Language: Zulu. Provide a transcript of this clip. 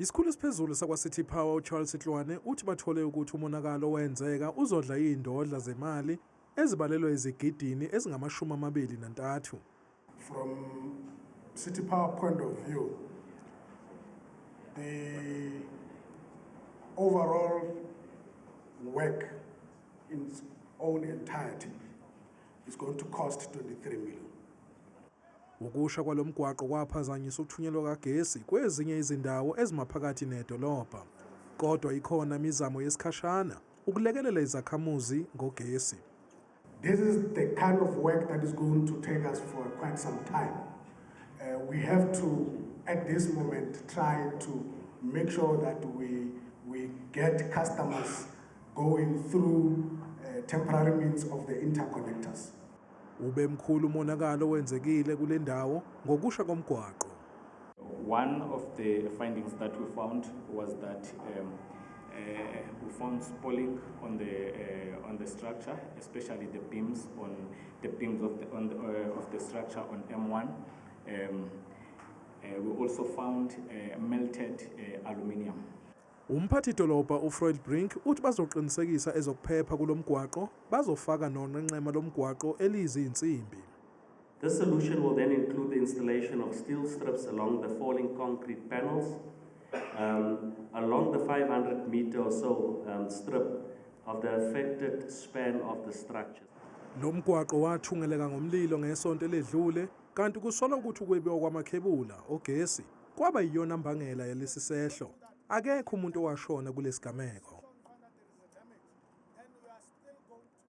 Isikhulu esiphezulu sakwa-City Power uCharles Sitlwane uthi bathole ukuthi umonakalo owenzeka uzodla iy'ndodla zemali ezibalelwa ezigidini ezingama-23. From City Power point of view, the overall work in its own entirety is going to cost 23 million. Ukusha kwalomgwaqo kwaphazanyisa ukuthunyelwa kagesi kwezinye izindawo ezimaphakathi nedolobha. Kodwa ikhona imizamo yesikhashana ukulekelela izakhamuzi ngogesi. This is the kind of work that is going to take us for quite some time. We have to, at this moment, try to make sure that we get customers going through temporary means of the interconnectors. Ube mkhulu umonakalo owenzekile kule ndawo ngokusha komgwaqo. One of the findings that we found was that we found spalling on the structure, especially the beams on the beams of the on the, of the structure on M1. We also found melted aluminium. Umphathi dolobha uFloyd Brink uthi bazoqinisekisa ezokuphepha kulomgwaqo, bazofaka nonqenqema lomgwaqo eliyizinsimbi. This solution will then include the installation of steel strips along the falling concrete panels, along the 500 meter or so strip of the affected span of the structure. Lo mgwaqo wathungeleka ngomlilo ngesonto eledlule, kanti kusolwa ukuthi ukwebiwa kwamakhebula ogesi kwaba yiyona mbangela yalesi sehlo. Akekho umuntu owashona kulesigameko.